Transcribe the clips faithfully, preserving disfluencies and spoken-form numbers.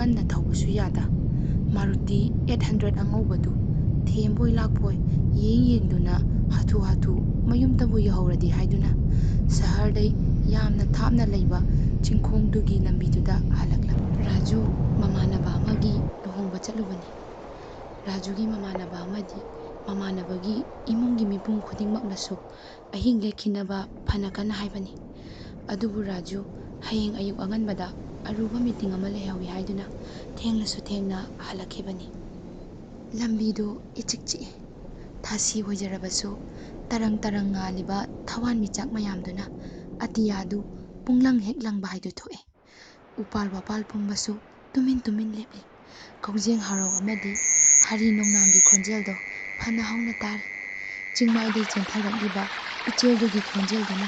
ꯀꯟꯅ ꯊꯧꯕꯁꯨ ꯌꯥꯗ, Maruti eight hundred ꯑꯉꯧꯕꯗꯨ ꯊꯦꯝꯕꯣꯏ ꯂꯥꯛꯄꯣꯏ ꯌꯦꯡ ꯌꯦꯡꯗꯨꯅ ꯍꯥꯊꯨ ꯍꯥꯊꯨ ꯃꯌꯨꯝꯗꯕꯨ ꯌꯧꯍꯧꯔꯗꯤ ꯍꯥꯏꯗꯨꯅ ꯁꯍꯔꯗꯩ ꯌꯥꯝꯅ ꯊꯥꯞꯅ ꯂꯩꯕ ꯆꯤꯡꯈꯣꯡꯗꯨꯒꯤ ꯂꯝꯕꯤꯗꯨꯗ ꯍꯜꯂꯛꯂꯝꯃꯤ꯫ ꯔꯥꯖꯨ ꯃꯃꯥꯟꯅꯕ ꯑꯃꯒꯤ ꯂꯨꯍꯣꯡꯕ ꯆꯠꯂꯨꯕꯅꯤ꯫ ꯔꯥꯖꯨꯒꯤ ꯃꯃꯥꯟꯅꯕ ꯑꯃꯗꯤ ꯃꯃꯥꯟꯅꯕꯒꯤ ꯏꯃꯨꯡꯒꯤ ꯃꯤꯄꯨꯝ ꯈꯨꯗꯤꯡꯃꯛꯅꯁꯨ ꯑꯍꯤꯡ ꯂꯦꯛꯈꯤꯅꯕ ꯐꯅ ꯀꯟꯅ ꯍꯥꯏꯕꯅꯤ꯫ ꯑꯗꯨꯕꯨ ꯔꯥꯖꯨ ꯍꯌꯦꯡ ꯑꯌꯨꯛ ꯑꯉꯟꯕꯗ ꯑꯔꯨꯕ ꯃꯤꯇꯤꯡ ꯑꯃ ꯂꯩꯍꯧꯏ ꯍꯥꯏꯗꯨꯅ ꯊꯦꯡꯂꯁꯨ ꯊꯦꯡꯅ ꯍꯜꯂꯛꯈꯤꯕꯅꯤ꯫ ꯂꯝꯕꯤꯗꯨ ꯏꯆꯤꯛ ꯆꯤꯛꯏ꯫ ꯊꯥꯁꯤ ꯑꯣꯏꯖꯔꯕꯁꯨ ꯇꯔꯪ ꯇꯔꯪ ꯉꯥꯜꯂꯤꯕ ꯊꯋꯥꯟꯃꯤꯆꯥꯛ ꯃꯌꯥꯝꯗꯨꯅ ꯑꯇꯤꯌꯥꯗꯨ ꯄꯨꯡꯂꯪ ꯍꯦꯛ ꯂꯪꯕ ꯍꯥꯏꯗꯨ ꯊꯣꯛꯏ꯫ ꯎꯄꯥꯜ ꯋꯥꯄꯥꯜ ꯄꯨꯝꯕꯁꯨ ꯇꯨꯃꯤꯟ ꯇꯨꯃꯤꯟ ꯂꯦꯞꯂꯤ꯫ ꯀꯧꯖꯦꯡ ꯍꯔꯥꯎ ꯑꯃꯗꯤ ꯍꯔꯤ ꯅꯣꯡꯅꯥꯡꯒꯤ ꯈꯣꯟꯖꯦꯜꯗꯣ ꯐꯅ ꯍꯧꯅ ꯇꯥꯔꯤ꯫ ꯆꯤꯡꯃꯥꯏꯗꯒꯤ ꯆꯦꯟꯊꯔꯛꯂꯤꯕ ꯏꯆꯦꯜꯗꯨꯒꯤ ꯈꯣꯟꯖꯦꯜꯗꯨꯅ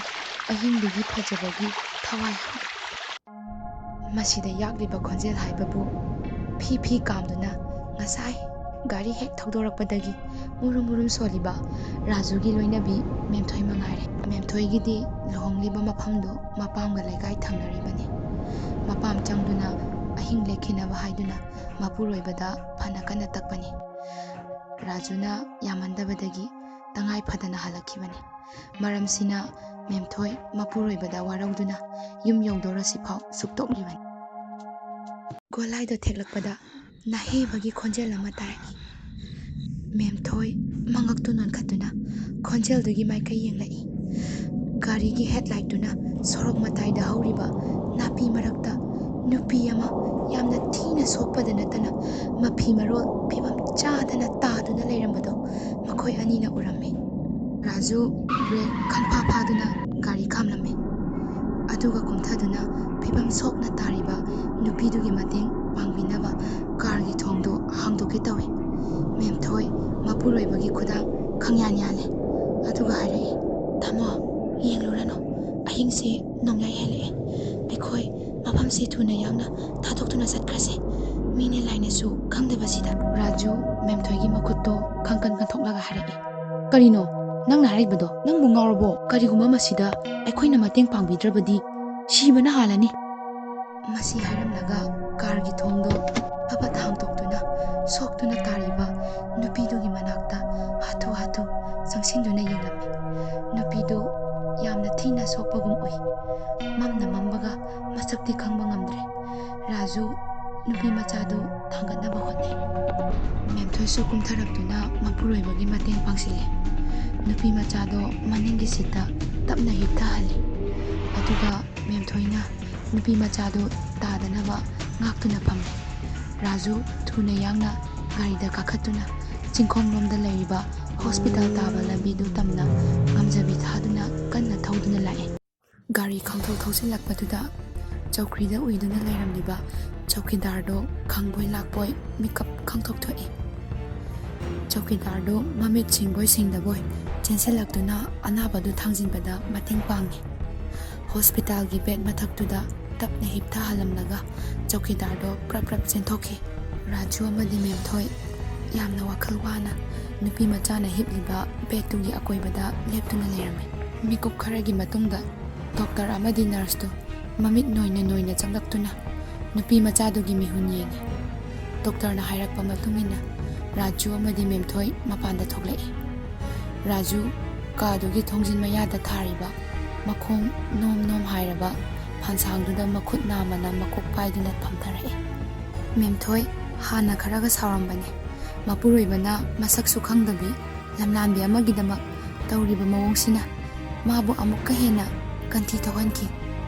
ꯑꯍꯤꯡꯗꯨꯒꯤ ꯐꯖꯕꯒꯤ ꯊꯋꯥꯏ ꯍꯥꯞꯂꯤ꯫ ꯃꯁꯤꯗ ꯌꯥꯛꯂꯤꯕ ꯈꯣꯟꯖꯦꯜ ꯍꯥꯏꯕꯕꯨ ꯐꯤ ꯐꯤ ꯀꯥꯝꯗꯨꯅ ꯉꯁꯥꯏ ꯒꯥꯔꯤ ꯍꯦꯛ ꯊꯧꯗꯣꯔꯛꯄꯗꯒꯤ ꯃꯨꯔꯨꯝ ꯃꯨꯔꯨꯝ ꯁꯣꯜꯂꯤꯕ ꯔꯥꯖꯨꯒꯤ ꯂꯣꯏꯅꯕꯤ ꯃꯦꯝꯊꯣꯏ ꯃꯉꯥꯏꯔꯦ꯫ ꯃꯦꯝꯊꯣꯏꯒꯤꯗꯤ ꯂꯨꯍꯣꯡꯂꯤꯕ ꯃꯐꯝꯗꯨ ꯃꯄꯥꯝꯒ ꯂꯩꯀꯥꯏ ꯊꯪꯅꯔꯤꯕꯅꯤ꯫ ꯃꯄꯥꯝ ꯆꯪꯗꯨꯅ ꯑꯍꯤꯡ ꯂꯦꯛꯈꯤꯅꯕ ꯍꯥꯏꯗꯨꯅ ꯃꯄꯨꯔꯣꯏꯕꯗ ꯐꯅ ꯀꯟꯅ ꯇꯛꯄꯅꯤ꯫ ꯔꯥꯖꯨꯅ ꯌꯥꯝꯃꯟꯗꯕꯗꯒꯤ ꯇꯉꯥꯏ ꯐꯗꯅ ꯍꯜꯂꯛꯈꯤꯕꯅꯤ꯫ ꯃꯔꯝꯁꯤꯅ ꯃꯦꯝꯊꯣꯏ ꯃꯄꯨꯔꯣꯏꯕꯗ ꯋꯥꯔꯧꯗꯨꯅ ꯌꯨꯝ ꯌꯧꯗꯣꯔꯁꯤꯐꯥꯎ ꯁꯨꯛꯇꯣꯛꯂꯤꯕꯅꯤ꯫ ꯒꯣꯂꯥꯏꯗꯣ ꯊꯦꯛꯂꯛꯄꯗ ꯅꯥꯍꯦꯕꯒꯤ ꯈꯣꯟꯖꯦꯜ ꯑꯃ ꯇꯥꯔꯛꯏ꯫ ꯃꯦꯝꯊꯣꯏ ꯃꯉꯛꯇꯨ ꯅꯣꯟꯈꯠꯇꯨꯅ ꯈꯣꯟꯖꯦꯜꯗꯨꯒꯤ ꯃꯥꯏꯀꯩ ꯌꯦꯡꯂꯛꯏ꯫ ꯒꯥꯔꯤꯒꯤ ꯍꯦꯠꯂꯥꯏꯠꯇꯨꯅ ꯁꯣꯔꯣꯛ ꯃꯇꯥꯏꯗ ꯍꯧꯔꯤꯕ ꯅꯥꯄꯤ ꯃꯔꯛꯇ ꯅꯨꯄꯤ ꯑꯃ ꯌꯥꯝꯅ ꯊꯤꯅ ꯁꯣꯛꯄꯗ ꯅꯠꯇꯅ ꯃꯐꯤ ꯃꯔꯣꯜ ꯐꯤꯕꯝ ꯆꯥꯗꯅ ꯇꯥꯗꯨꯅ ꯂꯩꯔꯝꯕꯗꯣ ꯃꯈꯣꯏ ꯑꯅꯤꯅ ꯎꯔꯝꯃꯤ꯫ ꯔꯥꯖꯨ ꯕ꯭ꯔꯦꯛ ꯈꯪꯐꯥ ꯐꯥꯗꯨꯅ ꯒꯥꯔꯤ ꯈꯥꯝꯂꯝꯃꯤ꯫ ꯑꯗꯨꯒ ꯀꯨꯝꯊꯗꯨꯅ ꯐꯤꯕꯝ ꯁꯣꯛꯅ ꯇꯥꯔꯤꯕ ꯅꯨꯄꯤꯗꯨꯒꯤ ꯃꯇꯦꯡ ꯄꯥꯡꯕꯤꯅꯕ ꯀꯥꯔꯒꯤ ꯊꯣꯡꯗꯨ ꯍꯥꯡꯗꯣꯛꯀꯦ ꯇꯧꯏ꯫ ꯃꯦꯝꯊꯣꯏ ꯃꯄꯨꯔꯣꯏꯕꯒꯤ ꯈꯨꯗꯥꯡ ꯈꯪꯌꯥꯟ ꯌꯥꯜꯂꯦ꯫ ꯑꯗꯨꯒ ꯍꯥꯏꯔꯛꯏ, "ꯇꯥꯃꯣ, ꯌꯦꯡꯂꯨꯔꯅꯨ꯫ ꯑꯍꯤꯡꯁꯤ ꯅꯣꯡꯌꯥꯏ ꯍꯦꯜꯂꯛꯑꯦ꯫ ꯑꯩꯈꯣꯏ ꯃꯐꯝꯁꯤ ꯊꯨꯅ ꯌꯥꯡꯅ ꯊꯥꯗꯣꯛꯇꯨꯅ ꯆꯠꯈ꯭ꯔꯁꯦ꯫ ꯃꯤꯅꯦ ꯂꯥꯏꯅꯦꯁꯨ ꯈꯪꯗꯕꯁꯤꯗ꯫" ꯔꯥꯖꯨ ꯃꯦꯝꯊꯣꯏꯒꯤ ꯃꯈꯨꯠꯇꯣ ꯈꯪꯀꯟ ꯀꯟꯊꯣꯛꯂꯒ ꯍꯥꯏꯔꯛꯏ, "ꯀꯔꯤꯅꯣ ꯅꯪꯅ ꯍꯥꯏꯔꯤꯕꯗꯣ? ꯅꯪꯕꯨ ꯉꯥꯎꯔꯕꯣ? ꯀꯔꯤꯒꯨꯝꯕ ꯃꯁꯤꯗ ꯑꯩꯈꯣꯏꯅ ꯃꯇꯦꯡ ꯄꯥꯡꯕꯤꯗ꯭ꯔꯕꯗꯤ ꯁꯤꯕꯅ ꯍꯥꯜꯂꯅꯤ꯫" ꯃꯁꯤ ꯍꯥꯏꯔꯝꯂꯒ ꯀꯥꯔꯒꯤ ꯊꯣꯡꯗꯣ ꯐꯠ ꯐꯠ ꯍꯥꯡꯗꯣꯛꯇꯨꯅ ꯁꯣꯛꯇꯨꯅ ꯇꯥꯔꯤꯕ ꯅꯨꯄꯤꯗꯨꯒꯤ ꯃꯅꯥꯛꯇ ꯍꯥꯊꯨ ꯍꯥꯊꯨ ꯆꯪꯁꯤꯟꯗꯨꯅ ꯌꯦꯡꯂꯝꯃꯤ꯫ ꯅꯨꯄꯤꯗꯨ ꯌꯥꯝꯅ ꯊꯤꯅ ꯁꯣꯛꯄꯒꯨꯝ ꯎꯏ꯫ ꯃꯝꯅ ꯃꯝꯕꯒ ꯃꯁꯛꯇꯤ ꯈꯪꯕ ꯉꯝꯗ꯭ꯔꯦ꯫ ꯔꯥꯖꯨ ꯅꯨꯄꯤ ꯃꯆꯥꯗꯨ ꯊꯥꯡꯒꯠꯅꯕ ꯍꯣꯠꯅꯩ꯫ ꯃꯦꯝꯊꯣꯏꯁꯨ ꯀꯨꯝꯊꯔꯛꯇꯨꯅ ꯃꯄꯨꯔꯣꯏꯕꯒꯤ ꯃꯇꯦꯡ ꯄꯥꯡꯁꯤꯜꯂꯤ꯫ ꯅꯨꯄꯤ ꯃꯆꯥꯗꯣ ꯃꯅꯤꯡꯒꯤ ꯁꯤꯠꯇ ꯇꯞꯅ ꯍꯤꯞꯊꯍꯜꯂꯤ꯫ ꯑꯗꯨꯒ ꯃꯦꯝꯊꯣꯏꯅ ꯅꯨꯄꯤ ꯃꯆꯥꯗꯨ ꯇꯥꯗꯅꯕ ꯉꯥꯛꯇꯨꯅ ꯐꯝꯂꯤ꯫ ꯔꯥꯖꯨ ꯊꯨꯅ ꯌꯥꯡꯅ ꯒꯥꯔꯤꯗ ꯀꯥꯈꯠꯇꯨꯅ ꯆꯤꯡꯈꯣꯡꯂꯣꯝꯗ ꯂꯩꯔꯤꯕ ꯍꯣꯁꯄꯤꯇꯥꯜ ꯇꯥꯕ ꯂꯝꯕꯤꯗꯨ ꯇꯝꯅ ꯉꯝꯖꯕꯤ ꯊꯥꯗꯨꯅ ꯀꯟꯅ ꯊꯧꯗꯨꯅ ꯂꯥꯛꯏ꯫ ꯒꯥꯔꯤ ꯈꯪꯊꯧ ꯊꯧꯖꯤꯜꯂꯛꯄꯗꯨꯗ ꯆꯧꯀ꯭ꯔꯤꯗ ꯎꯏꯗꯨꯅ ꯂꯩꯔꯝꯂꯤꯕ ꯆꯧꯀꯤꯗꯥꯔꯗꯣ ꯈꯪꯕꯣꯏ ꯂꯥꯛꯄꯣꯏ ꯃꯤꯀꯞ ꯈꯪꯊꯣꯛ ꯊꯣꯛꯏ꯫ ꯆꯧꯀꯤꯗꯥꯔꯗꯣ ꯃꯃꯤꯠ ꯁꯤꯡꯕꯣꯏ ꯁꯤꯡꯗꯕꯣꯏ ꯆꯦꯟꯁꯤꯜꯂꯛꯇꯨꯅ ꯑꯅꯥꯕꯗꯨ ꯊꯥꯡꯖꯤꯟꯕꯗ ꯃꯇꯦꯡ ꯄꯥꯡꯉꯤ꯫ ꯍꯣꯁꯄꯤꯇꯥꯜꯒꯤ ꯕꯦꯗ ꯃꯊꯛꯇꯨꯗ ꯇꯞꯅ ꯍꯤꯞꯊꯍꯜꯂꯝꯂꯒ ꯆꯧꯀꯤꯗꯥꯔꯗꯣ ꯄ꯭ꯔꯞ ꯄ꯭ꯔꯞ ꯆꯦꯟꯊꯣꯛꯈꯤ꯫ ꯔꯥꯖꯨ ꯑꯃꯗꯤ ꯃꯦꯝꯊꯣꯏ ꯌꯥꯝꯅ ꯋꯥꯈꯜ ꯋꯥꯅ ꯅꯨꯄꯤ ꯃꯆꯥꯅ ꯍꯤꯞꯂꯤꯕ ꯕꯦꯗꯇꯨꯒꯤ ꯑꯀꯣꯏꯕꯗ ꯂꯦꯞꯇꯨꯅ ꯂꯩꯔꯝꯃꯤ꯫ ꯃꯤꯀꯨꯞ ꯈꯔꯒꯤ ꯃꯇꯨꯡꯗ ꯗꯣꯛꯇꯔ ꯑꯃꯗꯤ ꯅꯔꯁꯇꯨ ꯃꯃꯤꯠ ꯅꯣꯏꯅ ꯅꯣꯏꯅ ꯆꯪꯂꯛꯇꯨꯅ ꯅꯨꯄꯤ ꯃꯆꯥꯗꯨꯒꯤ ꯃꯤꯍꯨꯟ ꯌꯦꯡꯉꯤ꯫ ꯗꯣꯛꯇꯔꯅ ꯍꯥꯏꯔꯛꯄ ꯃꯇꯨꯡ ꯏꯟꯅ ꯔꯥꯖꯨ ꯑꯃꯗꯤ ꯃꯦꯝꯊꯣꯏ ꯃꯄꯥꯟꯗ ꯊꯣꯛꯂꯛꯏ꯫ ꯔꯥꯖꯨ ꯀꯥꯗꯨꯒꯤ ꯊꯣꯡꯖꯤꯟ ꯃꯌꯥꯗ ꯊꯥꯔꯤꯕ ꯃꯈꯣꯡ ꯅꯣꯝ ꯅꯣꯝ ꯍꯥꯏꯔꯕ ꯐꯥꯟꯁꯥꯡꯗꯨꯗ ꯃꯈꯨꯠ ꯅꯥꯝꯃꯅ ꯃꯀꯣꯛ ꯄꯥꯏꯗꯨꯅ ꯐꯝꯊꯔꯛꯏ꯫ ꯃꯦꯝꯊꯣꯏ ꯍꯥꯟꯅ ꯈꯔꯒ ꯁꯥꯎꯔꯝꯕꯅꯤ꯫ ꯃꯄꯨꯔꯣꯏꯕꯅ ꯃꯁꯛꯁꯨ ꯈꯪꯗꯕꯤ ꯂꯝꯂꯥꯟꯕꯤ ꯑꯃꯒꯤꯗꯃꯛ ꯇꯧꯔꯤꯕ ꯃꯑꯣꯡꯁꯤꯅ ꯃꯥꯕꯨ ꯑꯃꯨꯛꯀ ꯍꯦꯟꯅ ꯀꯟꯊꯤ ꯊꯣꯛꯍꯟꯈꯤ꯫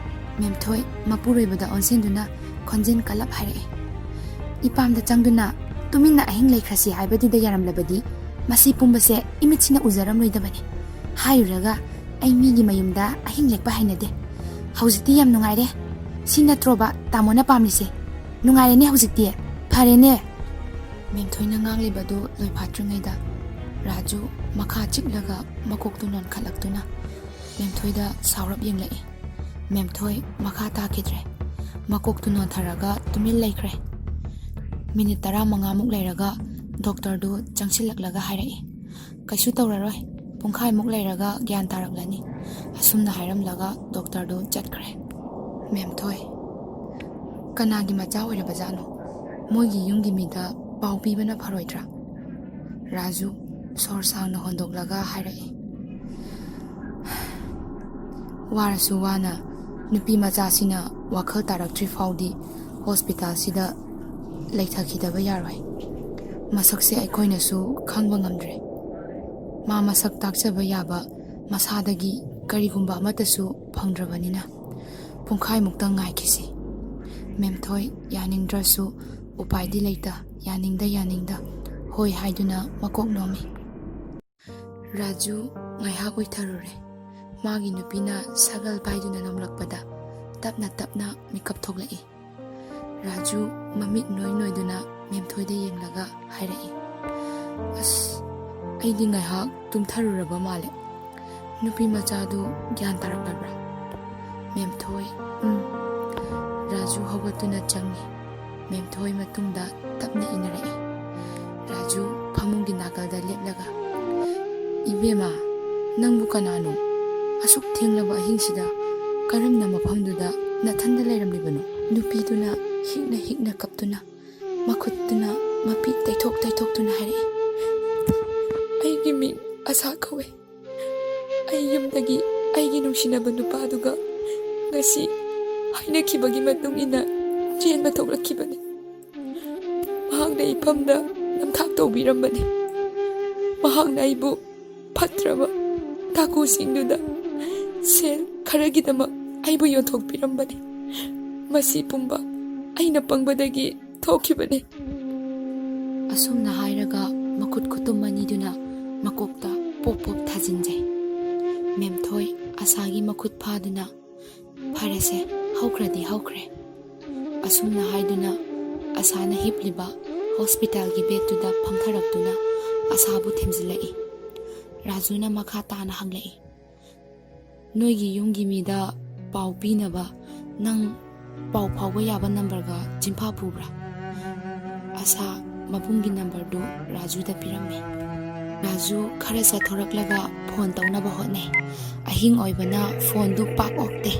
ꯃꯦꯝꯊꯣꯏ ꯃꯄꯨꯔꯣꯏꯕꯗ ꯑꯣꯟꯁꯤꯟꯗꯨꯅ ꯈꯣꯟꯖꯦꯜ ꯀꯜꯂꯞ ꯍꯥꯏꯔꯛꯏ, "ꯏꯄꯥꯝꯗ ꯆꯪꯗꯨꯅ ꯇꯨꯃꯤꯟꯅ ꯑꯍꯤꯡ ꯂꯩꯈ꯭ꯔꯁꯤ ꯍꯥꯏꯕꯗꯨꯗ ꯌꯥꯔꯝꯂꯕꯗꯤ ꯃꯁꯤ ꯄꯨꯝꯕꯁꯦ ꯏꯃꯤꯠꯁꯤꯅ ꯎꯖꯔꯝꯂꯣꯏꯗꯕꯅꯤ꯫ ꯍꯥꯏꯔꯨꯔꯒ ꯑꯩ ꯃꯤꯒꯤ ꯃꯌꯨꯝꯗ ꯑꯍꯤꯡ ꯂꯦꯛꯄ ꯍꯩꯅꯗꯦ꯫ ꯍꯧꯖꯤꯛꯇꯤ ꯌꯥꯝ ꯅꯨꯡꯉꯥꯏꯔꯦ꯫ ꯁꯤ ꯅꯠꯇ꯭ꯔꯣꯕ ꯇꯥꯃꯣꯅ ꯄꯥꯝꯂꯤꯁꯦ? ꯅꯨꯡꯉꯥꯏꯔꯦꯅꯦ ꯍꯧꯖꯤꯛꯇꯤ꯫ ꯐꯔꯦꯅꯦ꯫" ꯃꯦꯝꯊꯣꯏꯅ ꯉꯥꯡꯂꯤꯕꯗꯨ ꯂꯣꯏꯐꯥꯠꯇ꯭ꯔꯤꯉꯩꯗ ꯔꯥꯖꯨ ꯃꯈꯥ ꯆꯤꯛꯂꯒ ꯃꯀꯣꯛꯇꯨ ꯅꯣꯟꯈꯠꯂꯛꯇꯨꯅ ꯃꯦꯝꯊꯣꯏꯗ ꯁꯥꯎꯔꯞ ꯌꯦꯡꯂꯛꯏ꯫ ꯃꯦꯝꯊꯣꯏ ꯃꯈꯥ ꯇꯥꯈꯤꯗ꯭ꯔꯦ꯫ ꯃꯀꯣꯛꯇꯨ ꯅꯣꯟꯊꯔꯒ ꯇꯨꯃꯤꯟ ꯂꯩꯈ꯭ꯔꯦ꯫ ꯃꯤꯅꯤꯠ ꯇꯔꯥꯃꯉꯥꯃꯨꯛ ꯂꯩꯔꯒ ꯗꯣꯛꯇꯔꯗꯨ ꯆꯪꯁꯤꯜꯂꯛꯂꯒ ꯍꯥꯏꯔꯛꯏ, "ꯀꯩꯁꯨ ꯇꯧꯔꯔꯣꯏ, ꯄꯨꯡꯈꯥꯏꯃꯨꯛ ꯂꯩꯔꯒ ꯒ꯭ꯌꯥꯟ ꯇꯥꯔꯛꯂꯅꯤ꯫" ꯑꯁꯨꯝꯅ ꯍꯥꯏꯔꯝꯂꯒ ꯗꯣꯛꯇꯔꯗꯨ ꯆꯠꯈ꯭ꯔꯦ꯫ ꯃꯦꯝꯊꯣꯏ ꯀꯅꯥꯒꯤ ꯃꯆꯥ ꯑꯣꯏꯔꯕꯖꯥꯠꯅꯣ? ꯃꯣꯏꯒꯤ ꯌꯨꯝꯒꯤ ꯃꯤꯗ ꯄꯥꯎ ꯄꯤꯕꯅ ꯐꯔꯣꯏꯗ꯭ꯔꯥ? ꯔꯥꯖꯨ ꯁꯣꯔ ꯁꯥꯡꯅ ꯍꯣꯟꯗꯣꯛꯂꯒ ꯍꯥꯏꯔꯛꯏ꯫ ꯋꯥꯔꯁꯨ ꯋꯥꯅ ꯅꯨꯄꯤ ꯃꯆꯥꯁꯤꯅ ꯋꯥꯈꯜ ꯇꯥꯔꯛꯇ꯭ꯔꯤ ꯐꯥꯎꯗꯤ ꯍꯣꯁꯄꯤꯇꯥꯜꯁꯤꯗ ꯂꯩꯊꯈꯤꯗꯕ ꯌꯥꯔꯣꯏ꯫ ꯃꯁꯛꯁꯦ ꯑꯩꯈꯣꯏꯅꯁꯨ ꯈꯪꯕ ꯉꯝꯗ꯭ꯔꯦ꯫ ꯃꯥ ꯃꯁꯛ ꯇꯥꯛꯆꯕ ꯌꯥꯕ ꯃꯁꯥꯗꯒꯤ ꯀꯔꯤꯒꯨꯝꯕ ꯑꯃꯠꯇꯁꯨ ꯐꯪꯗ꯭ꯔꯕꯅꯤꯅ ꯄꯨꯡꯈꯥꯏꯃꯨꯛꯇꯪ ꯉꯥꯏꯈꯤꯁꯤ꯫ ꯃꯦꯝꯊꯣꯏ ꯌꯥꯅꯤꯡꯗ꯭ꯔꯁꯨ ꯎꯄꯥꯏꯗꯤ ꯂꯩꯇ, ꯌꯥꯅꯤꯡꯗ ꯌꯥꯅꯤꯡꯗ ꯍꯣꯏ ꯍꯥꯏꯗꯨꯅ ꯃꯀꯣꯛ ꯅꯣꯝꯃꯤ꯫ ꯔꯥꯖꯨ ꯉꯥꯏꯍꯥꯛ ꯎꯏꯊꯔꯨꯔꯦ꯫ ꯃꯥꯒꯤ ꯅꯨꯄꯤꯅ ꯁꯒꯜ ꯄꯥꯏꯗꯨꯅ ꯅꯣꯝꯂꯛꯄꯗ ꯇꯞꯅ ꯇꯞꯅ ꯃꯤꯀꯞ ꯊꯣꯛꯂꯛꯏ꯫ ꯔꯥꯖꯨ ꯃꯃꯤꯠ ꯅꯣꯏ ꯅꯣꯏꯗꯨꯅ ꯃꯦꯝꯊꯣꯏꯗ ꯌꯦꯡꯂꯒ ꯍꯥꯏꯔꯛꯏ, "ꯑꯁ, ꯑꯩꯗꯤ ꯉꯥꯏꯍꯥꯛ ꯇꯨꯝꯊꯔꯨꯔꯕ ꯃꯥꯜꯂꯦ꯫ ꯅꯨꯄꯤ ꯃꯆꯥꯗꯨ ꯒ꯭ꯌꯥꯟ ꯇꯥꯔꯛꯂꯕ꯭ꯔꯥ?" ꯃꯦꯝꯊꯣꯏ, "ꯎꯝ꯫" ꯔꯥꯖꯨ ꯍꯧꯒꯠꯇꯨꯅ ꯆꯪꯉꯤ꯫ ꯃꯦꯝꯊꯣꯏ ꯃꯇꯨꯡꯗ ꯇꯞꯅ ꯏꯟꯅꯔꯛꯏ꯫ ꯔꯥꯖꯨ ꯐꯃꯨꯡꯒꯤ ꯅꯥꯀꯜꯗ ꯂꯦꯞꯂꯒ, "ꯏꯕꯦꯝꯃ, ꯅꯪꯕꯨ ꯀꯅꯥꯅꯣ? ꯑꯁꯨꯛ ꯊꯦꯡꯂꯕ ꯑꯍꯤꯡꯁꯤꯗ ꯀꯔꯝꯅ ꯃꯐꯝꯗꯨꯗ ꯅꯊꯟꯗ ꯂꯩꯔꯝꯂꯤꯕꯅꯣ?" ꯅꯨꯄꯤꯗꯨꯅ ꯍꯤꯛꯅ ꯍꯤꯛꯅ ꯀꯞꯇꯨꯅ, ꯃꯈꯨꯠꯇꯨꯅ ꯃꯄꯤ ꯇꯩꯊꯣꯛ ꯇꯩꯊꯣꯛꯇꯨꯅ ꯍꯥꯏꯔꯛꯏ, "ꯑꯩꯒꯤ ꯃꯤꯡ ꯑꯁꯥ ꯀꯧꯋꯦ꯫ ꯑꯩ ꯌꯨꯝꯗꯒꯤ ꯑꯩꯒꯤ ꯅꯨꯡꯁꯤꯅꯕ ꯅꯨꯄꯥꯗꯨꯒ ꯉꯁꯤ ꯍꯥꯏꯅꯈꯤꯕꯒꯤ ꯃꯇꯨꯡ ꯏꯟꯅ ꯆꯦꯟꯕ ꯊꯣꯛꯂꯛꯈꯤꯕꯅꯤ꯫ ꯃꯍꯥꯛꯅ ꯏꯐꯝꯗ ꯅꯝꯊꯥꯛ ꯇꯧꯕꯤꯔꯝꯕꯅꯤ꯫ ꯃꯍꯥꯛꯅ ꯑꯩꯕꯨ ꯐꯠꯇ꯭ꯔꯕ ꯇꯥꯀꯨꯁꯤꯡꯗꯨꯗ ꯁꯦꯜ ꯈꯔꯒꯤꯗꯃꯛ ꯑꯩꯕꯨ ꯌꯣꯟꯊꯣꯛꯄꯤꯔꯝꯕꯅꯤ꯫ ꯃꯁꯤ ꯄꯨꯝꯕ ꯑꯩꯅ ꯄꯪꯕꯗꯒꯤ ꯊꯣꯛꯈꯤꯕꯅꯤ꯫" ꯑꯁꯨꯝꯅ ꯍꯥꯏꯔꯒ ꯃꯈꯨꯠ ꯈꯨꯇꯨꯝ ꯑꯅꯤꯗꯨꯅ ꯃꯀꯣꯛꯇ ꯄꯣꯞ ꯄꯣꯞ ꯊꯥꯖꯤꯟꯖꯩ꯫ ꯃꯦꯝꯊꯣꯏ ꯑꯁꯥꯒꯤ ꯃꯈꯨꯠ ꯐꯥꯗꯨꯅ, "ꯐꯔꯦꯁꯦ, ꯍꯧꯈ꯭ꯔꯗꯤ ꯍꯧꯈ꯭ꯔꯦ꯫" ꯑꯁꯨꯝꯅ ꯍꯥꯏꯗꯨꯅ ꯑꯁꯥꯅ ꯍꯤꯞꯂꯤꯕ ꯍꯣꯁꯄꯤꯇꯥꯜꯒꯤ ꯕꯦꯗꯇꯨꯗ ꯐꯝꯊꯔꯛꯇꯨꯅ ꯑꯁꯥꯕꯨ ꯊꯦꯝꯖꯤꯜꯂꯛꯏ꯫ ꯔꯥꯖꯨꯅ ꯃꯈꯥ ꯇꯥꯅ ꯍꯪꯂꯛꯏ, "ꯅꯣꯏꯒꯤ ꯌꯨꯝꯒꯤ ꯃꯤꯗ ꯄꯥꯎ ꯄꯤꯅꯕ ꯅꯪ ꯄꯥꯎ ꯐꯥꯎꯕ ꯌꯥꯕ ꯅꯝꯕꯔꯒ ꯆꯤꯟꯐꯥ ꯄꯨꯕ꯭ꯔꯥ?" ꯑꯁꯥ ꯃꯕꯨꯡꯒꯤ ꯅꯝꯕꯔꯗꯨ ꯔꯥꯖꯨꯗ ꯄꯤꯔꯝꯃꯤ꯫ ꯔꯥꯖꯨ ꯈꯔ ꯆꯠꯊꯣꯔꯛꯂꯒ ꯐꯣꯟ ꯇꯧꯅꯕ ꯍꯣꯠꯅꯩ꯫ ꯑꯍꯤꯡ ꯑꯣꯏꯕꯅ ꯐꯣꯟꯗꯨ ꯄꯥꯛ ꯑꯣꯛꯇꯦ꯫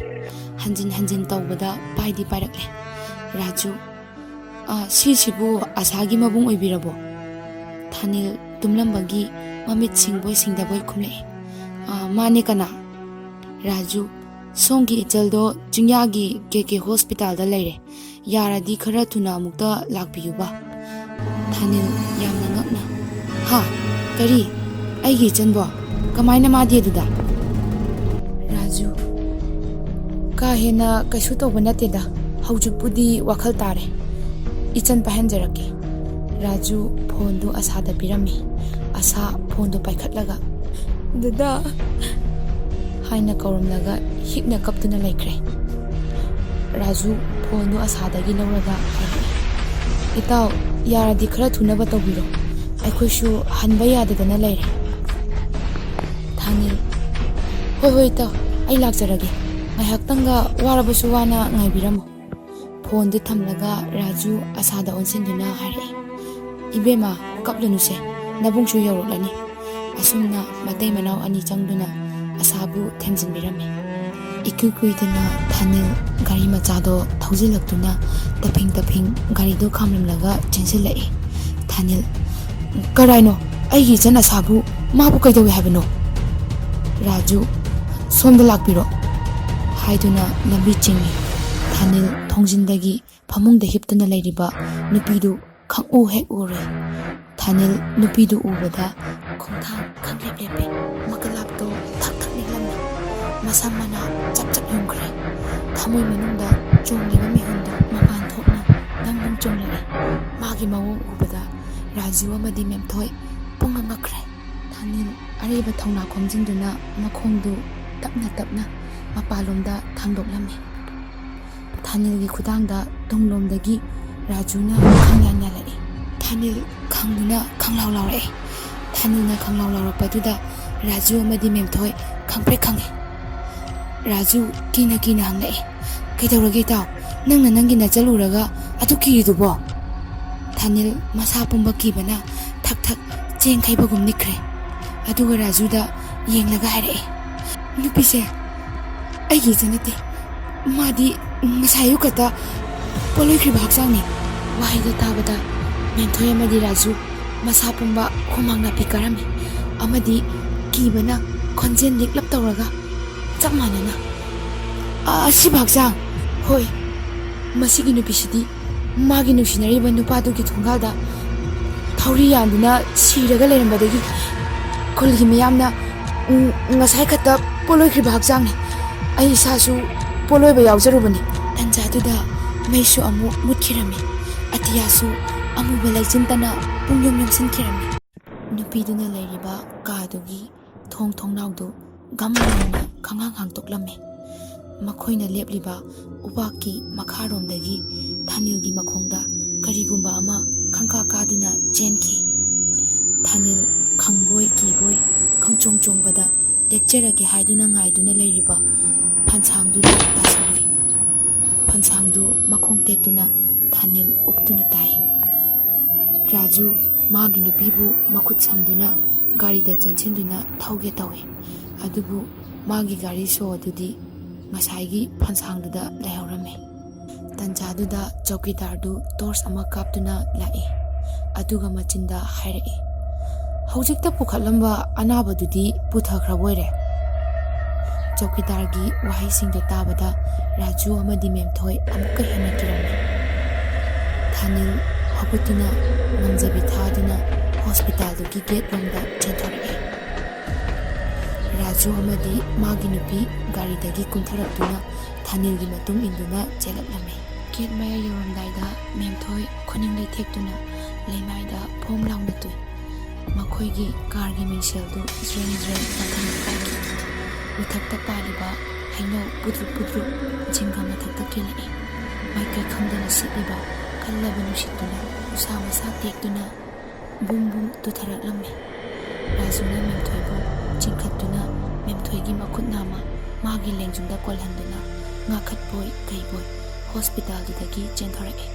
ꯍꯟꯖꯤꯟ ꯍꯟꯖꯤꯟ ꯇꯧꯕꯗ ꯄꯥꯏꯗꯤ ꯄꯥꯏꯔꯛꯂꯦ꯫ ꯔꯥꯖꯨ, "ꯑ, ꯁꯤꯁꯤꯕꯨ ꯑꯁꯥꯒꯤ ꯃꯕꯨꯡ ꯑꯣꯏꯕꯤꯔꯕꯣ?" ꯊꯥꯅꯤꯜ ꯇꯨꯝꯂꯝꯕꯒꯤ ꯃꯃꯤꯠ ꯁꯤꯡꯕꯣꯏ ꯁꯤꯡꯗꯕꯣꯏ ꯈꯨꯝꯂꯛꯑꯦ꯫ "ꯑ, ꯃꯥꯅꯦ, ꯀꯅꯥ?" ꯔꯥꯖꯨ, "ꯁꯣꯝꯒꯤ ꯏꯆꯜꯗꯣ ꯆꯤꯡꯌꯥꯒꯤ ꯀꯦ ꯀꯦ ꯍꯣꯁꯄꯤꯇꯥꯜꯗ ꯂꯩꯔꯦ꯫ ꯌꯥꯔꯗꯤ ꯈꯔ ꯊꯨꯅ ꯑꯃꯨꯛꯇ ꯂꯥꯛꯄꯤꯌꯨꯕ꯫" ꯊꯥꯅꯤꯜ ꯌꯥꯝꯅ ꯉꯛꯅ, "ꯍꯥ? ꯀꯔꯤ? ꯑꯩꯒꯤ ꯏꯆꯟꯕꯣ? ꯀꯃꯥꯏꯅ ꯃꯥꯗꯤ ꯑꯗꯨꯗ?" ꯔꯥꯖꯨ, "ꯀꯥ ꯍꯦꯟꯅ ꯀꯩꯁꯨ ꯇꯧꯕ ꯅꯠꯇꯦꯗ꯫ ꯍꯧꯖꯤꯛꯄꯨꯗꯤ ꯋꯥꯈꯜ ꯇꯥꯔꯦ꯫ ꯏꯆꯟ ꯄꯥꯏꯍꯟꯖꯔꯛꯀꯦ꯫" ꯔꯥꯖꯨ ꯐꯣꯟꯗꯨ ꯑꯁꯥꯗ ꯄꯤꯔꯝꯃꯤ꯫ ꯑꯁꯥ ꯐꯣꯟꯗꯨ ꯄꯥꯏꯈꯠꯂꯒ, "ꯗꯗꯥ," ꯍꯥꯏꯅ ꯀꯧꯔꯝꯂꯒ ꯍꯤꯛꯅ ꯀꯞꯇꯨꯅ ꯂꯩꯈ꯭ꯔꯦ꯫ ꯔꯥꯖꯨ ꯐꯣꯟꯗꯨ ꯑꯁꯥꯗꯒꯤ ꯂꯧꯔꯒ ꯍꯥꯏꯔꯛꯏ, "ꯏꯇꯥꯎ, ꯌꯥꯔꯗꯤ ꯈꯔ ꯊꯨꯅꯕ ꯇꯧꯕꯤꯔꯣ꯫ ꯑꯩꯈꯣꯏꯁꯨ ꯍꯟꯕ ꯌꯥꯗꯗꯅ ꯂꯩꯔꯦ꯫" ꯊꯥꯅꯤꯜ, "ꯍꯣꯏ, ꯍꯣꯏ, ꯏꯇꯥꯎ, ꯑꯩ ꯂꯥꯛꯆꯔꯒꯦ꯫ ꯉꯥꯏꯍꯥꯛꯇꯪꯒ ꯋꯥꯔꯕꯁꯨ ꯋꯥꯅ ꯉꯥꯏꯕꯤꯔꯝꯃꯨ꯫" ꯐꯣꯟꯗꯨ ꯊꯝꯂꯒ ꯔꯥꯖꯨ ꯑꯁꯥꯗ ꯑꯣꯟꯁꯤꯟꯗꯨꯅ ꯍꯥꯏꯔꯛꯏ, "ꯏꯕꯦꯝꯃ, ꯀꯞꯂꯨꯅꯨꯁꯦ, ꯅꯕꯨꯡꯁꯨ ꯌꯧꯔꯛꯂꯅꯤ꯫" ꯑꯁꯨꯝꯅ ꯃꯇꯩ ꯃꯅꯥꯎ ꯑꯅꯤ ꯆꯪꯗꯨꯅ ꯑꯁꯥꯕꯨ ꯊꯦꯝꯖꯤꯟꯕꯤꯔꯝꯃꯤ꯫ ꯏꯀꯨꯏ ꯀꯨꯏꯗꯅ ꯊꯥꯅꯤꯜ ꯒꯥꯔꯤ ꯃꯆꯥꯗꯣ ꯊꯧꯖꯤꯜꯂꯛꯇꯨꯅ ꯇꯞꯐꯤꯡ ꯇꯞꯐꯤꯡ ꯒꯥꯔꯤꯗꯣ ꯈꯥꯝꯂꯝꯂꯒ ꯆꯦꯟꯁꯤꯜꯂꯛꯏ꯫ ꯊꯥꯅꯤꯜ, "ꯀꯔꯥꯏꯅꯣ? ꯑꯩꯒꯤ ꯏꯆꯟ ꯑꯁꯥꯕꯨ, ꯃꯥꯕꯨ ꯀꯩꯗꯧꯏ ꯍꯥꯏꯕꯅꯣ?" ꯔꯥꯖꯨ, "ꯁꯣꯝꯗ ꯂꯥꯛꯄꯤꯔꯣ," ꯍꯥꯏꯗꯨꯅ ꯂꯝꯕꯤ ꯆꯤꯡꯏ꯫ ꯊꯥꯅꯤꯜ ꯊꯣꯡꯖꯤꯟꯗꯒꯤ ꯐꯃꯨꯡꯗ ꯍꯤꯞꯇꯨꯅ ꯂꯩꯔꯤꯕ ꯅꯨꯄꯤꯗꯨ ꯈꯪꯎ ꯍꯦꯛ ꯎꯔꯦ꯫ ꯊꯥꯅꯤꯜ ꯅꯨꯄꯤꯗꯨ ꯎꯕꯗ ꯈꯣꯡꯊꯥꯡ ꯈꯪꯂꯦꯞ ꯂꯦꯞꯄꯦ꯫ ꯃꯀꯂꯥꯞꯇꯣ ꯊꯛ ꯊꯛ ꯅꯤꯛꯂꯝꯃꯤ꯫ ꯃꯁꯝ ꯃꯅꯥ ꯆꯞ ꯆꯞ ꯌꯨꯡꯈ꯭ꯔꯦ꯫ ꯊꯃꯣꯏ ꯃꯅꯨꯡꯗ ꯆꯣꯡꯂꯤꯕ ꯃꯤꯍꯨꯟꯗꯣ ꯃꯄꯥꯟ ꯊꯣꯛꯅ ꯅꯪ ꯅꯪ ꯆꯣꯡꯂꯛꯏ꯫ ꯃꯥꯒꯤ ꯃꯑꯣꯡ ꯎꯕꯗ ꯔꯥꯖꯨ ꯑꯃꯗꯤ ꯃꯦꯝꯊꯣꯏ ꯄꯨꯡꯉꯛ ꯉꯛꯈ꯭ꯔꯦ꯫ ꯊꯥꯅꯤꯜ ꯑꯔꯤꯕ ꯊꯧꯅꯥ ꯈꯣꯝꯖꯤꯟꯗꯨꯅ ꯃꯈꯣꯡꯗꯨ ꯇꯞꯅ ꯇꯞꯅ ꯃꯄꯥꯟꯂꯣꯝꯗ ꯊꯥꯡꯗꯣꯛꯂꯝꯃꯤ꯫ ꯊꯥꯅꯤꯜꯒꯤ ꯈꯨꯗꯥꯡꯗ ꯇꯨꯡꯂꯣꯝꯗꯒꯤ ꯔꯥꯖꯨꯅ ꯈꯪꯌꯥꯟ ꯌꯥꯜꯂꯛꯏ꯫ ꯊꯥꯅꯤꯜ ꯈꯪꯗꯨꯅ ꯈꯪꯂꯥꯎ ꯂꯥꯎꯔꯛꯏ꯫ ꯊꯥꯅꯤꯜꯅ ꯈꯪꯂꯥꯎ ꯂꯥꯎꯔꯛꯄꯗꯨꯗ ꯔꯥꯖꯨ ꯑꯃꯗꯤ ꯃꯦꯝꯊꯣꯏ ꯈꯪꯄ꯭ꯔꯦꯛ ꯈꯪꯉꯤ꯫ ꯔꯥꯖꯨ ꯀꯤꯅ ꯀꯤꯅ ꯍꯪꯂꯛꯏ, "ꯀꯩꯗꯧꯔꯒꯦ ꯏꯇꯥꯎ? ꯅꯪꯅ ꯅꯪꯒꯤ ꯅꯆꯜ ꯎꯔꯒ ꯑꯗꯨꯛ ꯀꯤꯔꯤꯗꯨꯕꯣ?" ꯊꯥꯅꯤꯜ ꯃꯁꯥ ꯄꯨꯝꯕ ꯀꯤꯕꯅ ꯊꯛ ꯊꯛ ꯆꯦꯡ ꯈꯩꯕꯒꯨꯝ ꯅꯤꯛꯈ꯭ꯔꯦ꯫ ꯑꯗꯨꯒ ꯔꯥꯖꯨꯗ ꯌꯦꯡꯂꯒ ꯍꯥꯏꯔꯛꯏ, "ꯅꯨꯄꯤꯁꯦ ꯑꯩꯒꯤ ꯏꯆꯟ ꯅꯠꯇꯦ꯫ ꯃꯥꯗꯤ ꯉꯁꯥꯏ ꯑꯌꯨꯛ ꯈꯛꯇ ꯄꯣꯠꯂꯣꯏꯈ꯭ꯔꯤꯕ ꯍꯛꯆꯥꯡꯅꯤ꯫ ꯋꯥꯍꯩꯗꯣ ꯇꯥꯕꯗ ꯃꯦꯝꯊꯣꯏ ꯑꯃꯗꯤ ꯔꯥꯖꯨ ꯃꯁꯥ ꯄꯨꯝꯕ ꯍꯨꯃꯥꯡ ꯅꯥꯄꯤ ꯀꯥꯔꯝꯃꯤ ꯑꯃꯗꯤ ꯀꯤꯕꯅ ꯈꯣꯟꯖꯦꯜ ꯂꯤꯛꯂꯞ ꯇꯧꯔꯒ ꯆꯞ ꯃꯥꯟꯅꯅ, "ꯑ-, ꯑꯁꯤꯕ ꯍꯛꯆꯥꯡ! ꯍꯣꯏ, ꯃꯁꯤꯒꯤ ꯅꯨꯄꯤꯁꯤꯗꯤ ꯃꯥꯒꯤ ꯅꯨꯡꯁꯤꯅꯔꯤꯕ ꯅꯨꯄꯥꯗꯨꯒꯤ ꯊꯣꯡꯒꯥꯜꯗ ꯊꯧꯔꯤ ꯌꯥꯟꯗꯨꯅ ꯁꯤꯔꯒ ꯂꯩꯔꯝꯕꯗꯒꯤ ꯈꯨꯜꯒꯤ ꯃꯤꯌꯥꯝꯅ, ꯎꯝ, ꯉꯁꯥꯏ ꯈꯛꯇ ꯄꯣꯠꯂꯣꯏꯈ꯭ꯔꯤꯕ ꯍꯛꯆꯥꯡꯅꯤ꯫ ꯑꯩ ꯏꯁꯥꯁꯨ ꯄꯣꯠꯂꯣꯏꯕ ꯌꯥꯎꯖꯔꯨꯕꯅꯤ꯫" ꯇꯟꯖꯥꯗꯨꯗ ꯃꯩꯁꯨ ꯑꯃꯨꯛ ꯃꯨꯠꯈꯤꯔꯝꯃꯤ꯫ ꯑꯇꯤꯌꯥꯁꯨ ꯑꯃꯨꯕ ꯂꯩꯆꯤꯟꯇꯅ ꯄꯨꯡꯌꯣꯝ ꯌꯣꯝꯁꯤꯟꯈꯤꯔꯝꯃꯤ꯫ ꯅꯨꯄꯤꯗꯨꯅ ꯂꯩꯔꯤꯕ ꯀꯥꯗꯨꯒꯤ ꯊꯣꯡ ꯊꯣꯡꯅꯥꯎꯗꯨ ꯒꯝ ꯂꯥꯎꯅ ꯈꯪꯍꯥꯡ ꯍꯥꯡꯗꯣꯛꯂꯝꯃꯤ꯫ ꯃꯈꯣꯏꯅ ꯂꯦꯞꯂꯤꯕ ꯎꯄꯥꯛꯀꯤ ꯃꯈꯥꯔꯣꯝꯗꯒꯤ ꯊꯥꯅꯤꯜꯒꯤ ꯃꯈꯣꯡꯗ ꯀꯔꯤꯒꯨꯝꯕ ꯑꯃ ꯈꯪꯀꯥ ꯀꯥꯗꯨꯅ ꯆꯦꯟꯈꯤ꯫ ꯊꯥꯅꯤꯜ ꯈꯪꯕꯣꯏ ꯀꯤꯕꯣꯏ ꯈꯪꯆꯣꯡ ꯆꯣꯡꯕꯗ ꯇꯦꯛꯆꯔꯒꯦ ꯍꯥꯏꯗꯨꯅ ꯉꯥꯏꯗꯨꯅ ꯂꯩꯔꯤꯕ ꯐꯟꯁꯥꯡꯗꯨꯗ ꯇꯥꯁꯤꯜꯂꯨꯏ꯫ ꯐꯟꯁꯥꯡꯗꯨ ꯃꯈꯣꯡ ꯇꯦꯛꯇꯨꯅ ꯊꯥꯅꯤꯜ ꯎꯞꯇꯨꯅ ꯇꯥꯏ꯫ ꯔꯥꯖꯨ ꯃꯥꯒꯤ ꯅꯨꯄꯤꯕꯨ ꯃꯈꯨꯠ ꯁꯝꯗꯨꯅ ꯒꯥꯔꯤꯗ ꯆꯦꯟꯁꯤꯟꯗꯨꯅ ꯊꯧꯒꯦ ꯇꯧꯏ꯫ ꯑꯗꯨꯕꯨ ꯃꯥꯒꯤ ꯒꯥꯔꯤ ꯁꯣ ꯑꯗꯨꯗꯤ ꯉꯁꯥꯏꯒꯤ ꯐꯟꯁꯥꯡꯗꯨꯗ ꯂꯩꯍꯧꯔꯝꯃꯤ꯫ ꯇꯟꯖꯥꯗꯨꯗ ꯆꯧꯀꯤꯗꯥꯔꯗꯨ ꯇꯣꯔꯆ ꯑꯃ ꯀꯥꯞꯇꯨꯅ ꯂꯥꯛꯏ꯫ ꯑꯗꯨꯒ ꯃꯆꯤꯟꯗ ꯍꯥꯏꯔꯛꯏ, "ꯍꯧꯖꯤꯛꯇ ꯄꯨꯈꯠꯂꯝꯕ ꯑꯅꯥꯕꯗꯨꯗꯤ ꯄꯨꯊꯈ꯭ꯔꯕꯣꯏꯔꯦ?" ꯆꯧꯀꯤꯗꯥꯔꯒꯤ ꯋꯥꯍꯩꯁꯤꯡꯗꯨ ꯇꯥꯕꯗ ꯔꯥꯖꯨ ꯑꯃꯗꯤ ꯃꯦꯝꯊꯣꯏ ꯑꯃꯨꯛꯀ ꯍꯦꯟꯅ ꯀꯤꯔꯝꯃꯤ꯫ ꯊꯥꯅꯤꯜ ꯍꯧꯒꯠꯇꯨꯅ ꯉꯝꯖꯕꯤ ꯊꯥꯗꯨꯅ ꯍꯣꯁꯄꯤꯇꯥꯜꯗꯨꯒꯤ ꯒꯦꯠ ꯂꯣꯝꯗ ꯆꯦꯟꯊꯣꯔꯛꯏ꯫ ꯔꯥꯖꯨ ꯑꯃꯗꯤ ꯃꯥꯒꯤ ꯅꯨꯄꯤ ꯒꯥꯔꯤꯗꯒꯤ ꯀꯨꯝꯊꯔꯛꯇꯨꯅ ꯊꯥꯅꯤꯜꯒꯤ ꯃꯇꯨꯡ ꯏꯟꯗꯨꯅ ꯆꯦꯜꯂꯛꯂꯝꯃꯤ꯫ ꯒꯦꯠ ꯃꯌꯥ ꯌꯧꯔꯝꯗꯥꯏꯗ ꯃꯦꯝꯊꯣꯏ ꯈꯨꯅꯤꯡ ꯂꯩꯊꯦꯛꯇꯨꯅ ꯂꯩꯃꯥꯏꯗ ꯐꯣꯝ ꯂꯥꯎꯅ ꯇꯨꯏ꯫ ꯃꯈꯣꯏꯒꯤ ꯀꯥꯔꯒꯤ ꯃꯤꯡꯁꯦꯜꯗꯨ ꯖ꯭ꯔꯦꯡ ꯖ꯭ꯔꯦꯡ ꯄꯥꯡꯊꯅ ꯀꯥꯏꯈꯤ꯫ ꯃꯊꯛꯇ ꯄꯥꯜꯂꯤꯕ ꯍꯩꯅꯧ ꯄꯨꯗ꯭ꯔꯨꯞ ꯄꯨꯗ꯭ꯔꯨꯞ ꯖꯤꯡꯒ ꯃꯊꯛꯇ ꯀꯦꯜꯂꯛꯏ꯫ ꯃꯥꯏꯀꯩ ꯈꯪꯗꯅ ꯁꯤꯠꯂꯤꯕ ꯀꯜꯂꯕ ꯅꯨꯡꯁꯤꯠꯇꯨꯅ ꯎꯁꯥ ꯃꯁꯥ ꯇꯦꯛꯇꯨꯅ ꯕꯨꯝ ꯕꯨꯝ ꯇꯨꯊꯔꯛꯂꯝꯃꯤ꯫ ꯔꯥꯖꯨꯅ ꯃꯦꯝꯊꯣꯏꯕꯨ ꯆꯤꯡꯈꯠꯇꯨꯅ ꯃꯦꯝꯊꯣꯏꯒꯤ ꯃꯈꯨꯠ ꯅꯥꯝꯃ ꯃꯥꯒꯤ ꯂꯦꯡꯖꯨꯝꯗ ꯀꯣꯜꯍꯟꯗꯨꯅ ꯉꯥꯈꯠꯄꯣꯏ ꯀꯩꯕꯣꯏ ꯍꯣꯁꯄꯤꯇꯥꯜꯗꯨꯗꯒꯤ ꯆꯦꯟꯊꯣꯔꯛꯏ꯫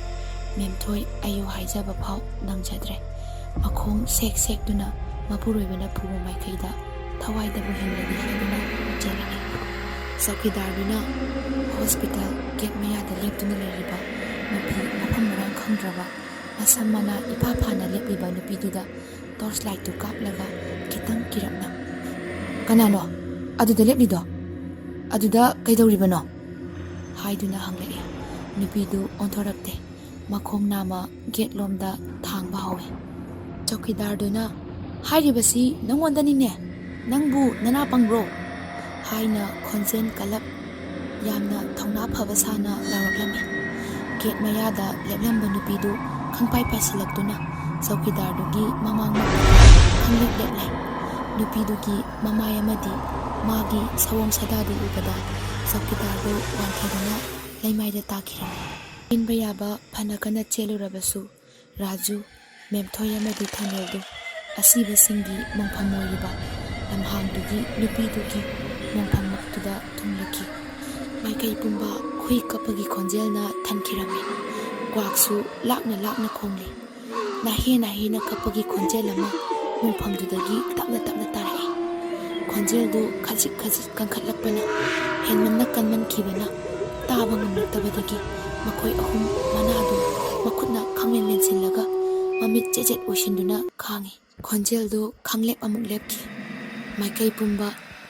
ꯃꯦꯝꯊꯣꯏ ꯑꯌꯨ ꯍꯥꯏꯖꯕ ꯐꯥꯎ ꯅꯪꯖꯗ꯭ꯔꯦ꯫ ꯃꯈꯣꯡ ꯁꯦꯛ ꯁꯦꯛꯇꯨꯅ ꯃꯄꯨꯔꯣꯏꯕꯅ ꯄꯨꯕ ꯃꯥꯏꯀꯩꯗ ꯊꯋꯥꯏꯗꯕꯨ ꯍꯤꯡꯂꯗꯤ ꯍꯥꯏꯗꯨꯅ ꯆꯦꯜꯂꯛꯏ꯫ ꯆꯧꯀꯤꯗꯥꯔꯗꯨꯅ ꯍꯣꯁꯄꯤꯇꯥꯜ ꯒꯦꯠ ꯃꯌꯥꯗ ꯂꯦꯞꯇꯨꯅ ꯂꯩꯔꯤꯕ ꯅꯨꯄꯤ ꯃꯐꯝ ꯃꯔꯥꯡ ꯈꯪꯗ꯭ꯔꯕ, ꯃꯁꯝ ꯃꯅꯥ ꯏꯐꯥ ꯐꯥꯅ ꯂꯦꯞꯂꯤꯕ ꯅꯨꯄꯤꯗꯨꯗ ꯇꯣꯔꯆ ꯂꯥꯏꯠꯇꯨ ꯀꯥꯞꯂꯒ ꯈꯤꯇꯪ ꯀꯤꯔꯞꯅ, "ꯀꯅꯥꯅꯣ ꯑꯗꯨꯗ ꯂꯦꯞꯂꯤꯗꯣ? ꯑꯗꯨꯗ ꯀꯩꯗꯧꯔꯤꯕꯅꯣ?" ꯍꯥꯏꯗꯨꯅ ꯍꯪꯂꯛꯏ꯫ ꯅꯨꯄꯤꯗꯨ ꯑꯣꯟꯊꯣꯔꯛꯇꯦ꯫ ꯃꯈꯣꯡ ꯅꯥꯝꯃ ꯒꯦꯠꯂꯣꯝꯗ ꯊꯥꯡꯕ ꯍꯧꯏ꯫ ꯆꯧꯀꯤꯗꯥꯔꯗꯨꯅ, "ꯍꯥꯏꯔꯤꯕꯁꯤ ꯅꯪꯉꯣꯟꯗꯅꯤꯅꯦ, ꯅꯪꯕꯨ ꯅꯅꯥ ꯄꯪꯕ꯭ꯔꯣ?" ꯍꯥꯏꯅ ꯈꯣꯟꯖꯦꯜ ꯀꯜꯂꯞ, ꯌꯥꯝꯅ ꯊꯧꯅꯥ ꯐꯕ ꯁꯥꯅ ꯂꯥꯎꯔꯛꯂꯝꯃꯤ꯫ ꯒꯦꯠ ꯃꯌꯥꯗ ꯂꯦꯞꯂꯝꯕ ꯅꯨꯄꯤꯗꯨ ꯈꯪꯄꯥꯏ ꯄꯥꯏꯁꯤꯜꯂꯛꯇꯨꯅ ꯆꯧꯀꯤꯗꯥꯔꯗꯨꯒꯤ ꯃꯃꯥꯡꯃꯛꯇ ꯈꯪꯂꯦꯞ ꯂꯦꯞꯂꯦ꯫ ꯅꯨꯄꯤꯗꯨꯒꯤ ꯃꯃꯥꯏ ꯑꯃꯗꯤ ꯃꯥꯒꯤ ꯁꯑꯣꯡ ꯁꯥꯗꯥꯗꯨ ꯎꯕꯗ ꯆꯧꯀꯤꯗꯥꯔꯗꯨ ꯋꯥꯡꯊꯗꯨꯅ ꯂꯩꯃꯥꯏꯗ ꯇꯥꯈꯤꯔꯝꯃꯤ꯫ ꯆꯦꯟꯕ ꯌꯥꯕ ꯐꯅ ꯀꯟꯅ ꯆꯦꯜꯂꯨꯔꯕꯁꯨ ꯔꯥꯖꯨ, ꯃꯦꯝꯊꯣꯏ ꯑꯃꯗꯤ ꯊꯥꯅꯦꯜꯗꯨ ꯑꯁꯤꯕꯁꯤꯡꯒꯤ ꯃꯣꯡꯐꯝ ꯑꯣꯏꯔꯤꯕ ꯂꯝꯍꯥꯡꯗꯨꯒꯤ ꯅꯨꯄꯤꯗꯨꯒꯤ ꯃꯣꯡꯐꯝꯃꯛꯇꯨꯗ ꯊꯨꯡꯂꯛꯈꯤ꯫ ꯃꯥꯏꯀꯩ ꯄꯨꯝꯕ ꯍꯨꯏ ꯀꯞꯄꯒꯤ ꯈꯣꯟꯖꯦꯜꯅ ꯊꯟꯈꯤꯔꯝꯃꯤ꯫ ꯀ꯭ꯋꯥꯛꯁꯨ ꯂꯥꯛꯅ ꯂꯥꯛꯅ ꯈꯣꯡꯂꯤ꯫ ꯅꯥꯍꯦ ꯅꯥꯍꯦꯅ ꯀꯞꯄꯒꯤ ꯈꯣꯟꯖꯦꯜ ꯑꯃ ꯃꯣꯡꯐꯝꯗꯨꯗꯒꯤ ꯇꯞꯅ ꯇꯞꯅ ꯇꯥꯔꯛꯏ꯫ ꯈꯣꯟꯖꯦꯜꯗꯨ ꯈꯖꯤꯛ ꯈꯖꯤꯛ ꯀꯟꯈꯠꯂꯛꯄꯅ ꯍꯦꯟꯃꯟꯅ ꯀꯟꯃꯟꯈꯤꯕꯅ ꯇꯥꯕ ꯉꯝꯂꯛꯇꯕꯗꯒꯤ ꯃꯈꯣꯏ ꯑꯍꯨꯝ ꯃꯅꯥꯗꯨ ꯃꯈꯨꯠꯅ ꯈꯪꯃꯦꯟ ꯃꯦꯟꯁꯤꯜꯂꯒ ꯃꯃꯤꯠ ꯆꯦꯠ ꯆꯦꯠ ꯑꯣꯏꯁꯤꯟꯗꯨꯅ ꯈꯥꯡꯉꯤ꯫ ꯈꯣꯟꯖꯦꯜꯗꯨ ꯈꯪꯂꯦꯞ ꯑꯃꯨꯛ ꯂꯦꯞꯈꯤ꯫ ꯃꯥꯏꯀꯩ ꯄꯨꯝꯕ